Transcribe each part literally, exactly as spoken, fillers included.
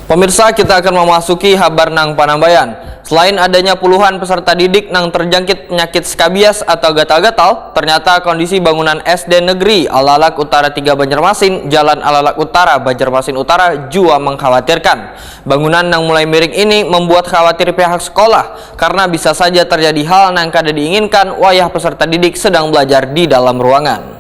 Pemirsa, kita akan memasuki habar nang panambayan. Selain adanya puluhan peserta didik nang terjangkit penyakit skabies atau gatal-gatal, ternyata kondisi bangunan S D Negeri Alalak Utara tiga Banjarmasin, Jalan Alalak Utara, Banjarmasin Utara, jua mengkhawatirkan. Bangunan nang mulai miring ini membuat khawatir pihak sekolah karena bisa saja terjadi hal nang kada diinginkan wayah peserta didik sedang belajar di dalam ruangan.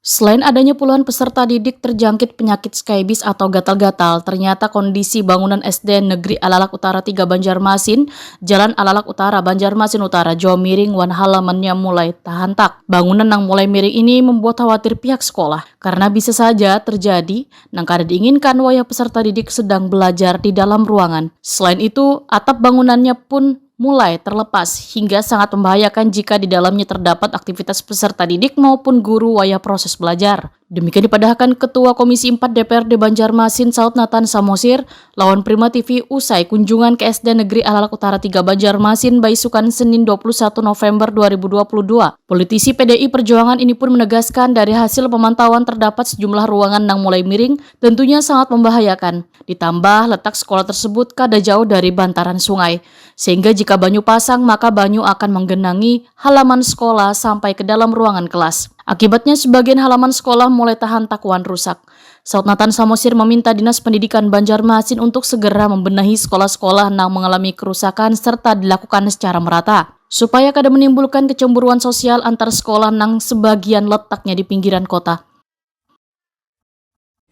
Selain adanya puluhan peserta didik terjangkit penyakit skabies atau gatal-gatal, ternyata kondisi bangunan S D Negeri Alalak Utara tiga Banjarmasin, Jalan Alalak Utara, Banjarmasin Utara, jua miring wan halamannya mulai tahantak. Bangunan nang mulai miring ini membuat khawatir pihak sekolah, karena bisa saja terjadi nang kada diinginkan wayah peserta didik sedang belajar di dalam ruangan. Selain itu, atap bangunannya pun mulai terlepas hingga sangat membahayakan jika di dalamnya terdapat aktivitas peserta didik maupun guru wayah proses belajar. Demikian dipadahakan Ketua Komisi empat D P R D Banjarmasin, Saud Nathan Samosir, lawan Prima T V usai kunjungan ke S D Negeri Alalak Utara tiga Banjarmasin baisukan Senin dua puluh satu November dua ribu dua puluh dua. Politisi P D I Perjuangan ini pun menegaskan dari hasil pemantauan terdapat sejumlah ruangan nang mulai miring, tentunya sangat membahayakan. Ditambah letak sekolah tersebut kada jauh dari bantaran sungai, sehingga jika banyu pasang maka banyu akan menggenangi halaman sekolah sampai ke dalam ruangan kelas. Akibatnya sebagian halaman sekolah mulai tahantak wan rusak. Saud Nathan Samosir meminta Dinas Pendidikan Banjarmasin untuk segera membenahi sekolah-sekolah nang mengalami kerusakan serta dilakukan secara merata, supaya kada menimbulkan kecemburuan sosial antar sekolah nang sebagian letaknya di pinggiran kota.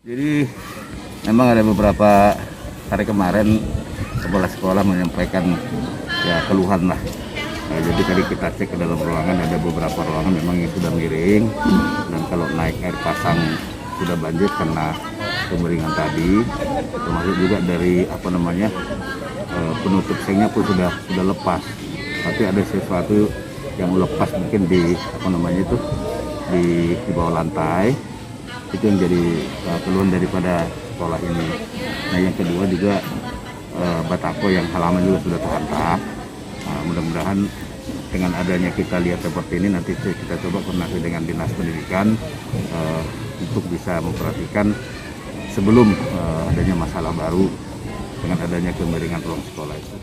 Jadi memang ada beberapa hari kemarin kepala sekolah menyampaikan ya keluhan lah. Nah, jadi tadi kita cek ke dalam ruangan, ada beberapa ruangan memang yang sudah miring, dan kalau naik air pasang sudah banjir karena kemiringan tadi, termasuk juga dari apa namanya eh, penutup sengnya pun sudah sudah lepas. Tapi ada sesuatu yang lepas mungkin di apa namanya itu di, di bawah lantai. Itu yang jadi eh, keluhan daripada sekolah ini. Nah, yang kedua juga eh, batako yang halaman juga sudah terhantam. Nah, mudah-mudahan dengan adanya kita lihat seperti ini, nanti kita coba koordinasi dengan Dinas Pendidikan eh, untuk bisa memperhatikan sebelum eh, adanya masalah baru dengan adanya kemiringan ruang sekolah itu.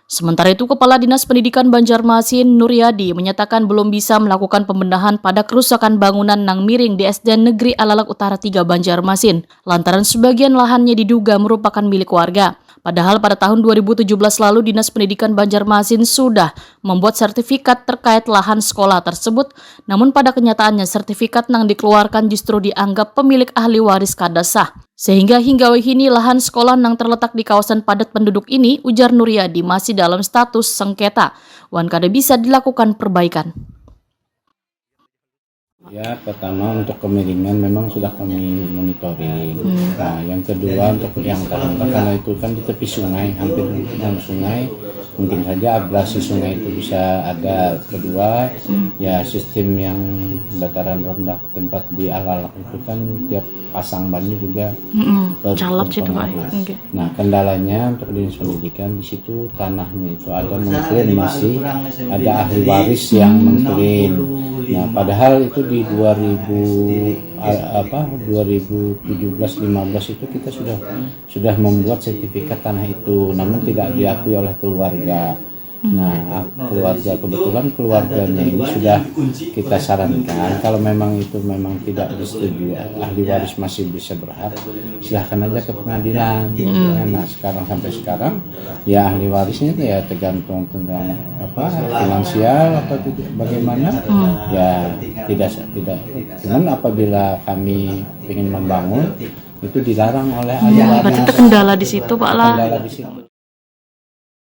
Sementara itu, Kepala Dinas Pendidikan Banjarmasin, Nuryadi, menyatakan belum bisa melakukan pembenahan pada kerusakan bangunan nang miring di S D N Negeri Alalak Utara tiga Banjarmasin, lantaran sebagian lahannya diduga merupakan milik warga. Padahal pada tahun dua ribu tujuh belas lalu, Dinas Pendidikan Banjarmasin sudah membuat sertifikat terkait lahan sekolah tersebut, namun pada kenyataannya sertifikat nang dikeluarkan justru dianggap pemilik ahli waris kada sah. Sehingga hingga wahini lahan sekolah nang terletak di kawasan padat penduduk ini, ujar Nuryadi, masih dalam status sengketa wan kada bisa dilakukan perbaikan. Ya, pertama untuk kemiringan memang sudah kami monitoring. Hmm. Nah, yang kedua untuk yang tahan karena itu kan di tepi sungai, hampir dengan sungai, mungkin saja abrasi sungai itu bisa ada. Kedua, hmm. Ya sistem yang dataran rendah tempat di Alalak itu kan tiap pasang banyu juga mm -mm. Calap situ Pak. Okay. Nah, kendalanya untuk dinas pendidikan di situ tanahnya itu ada mengklaim masih ada ahli waris yang mengklaim. Nah, padahal itu di dua ribu apa dua ribu tujuh belas lima belas itu kita sudah sudah membuat sertifikat tanah itu, namun tidak diakui oleh keluarga. Nah, keluarga kebetulan keluarganya ini sudah kita sarankan kalau memang itu memang tidak disetujui, ahli waris masih bisa berhak, silahkan aja ke pengadilan. Hmm. Nah, sekarang sampai sekarang ya ahli warisnya ya tergantung tentang apa finansial atau tidak bagaimana. Hmm. Ya tidak tidak cuman apabila kami ingin membangun itu dilarang oleh ahli waris. Ya, berarti terkendala di situ Pak lah. Terkendala di situ.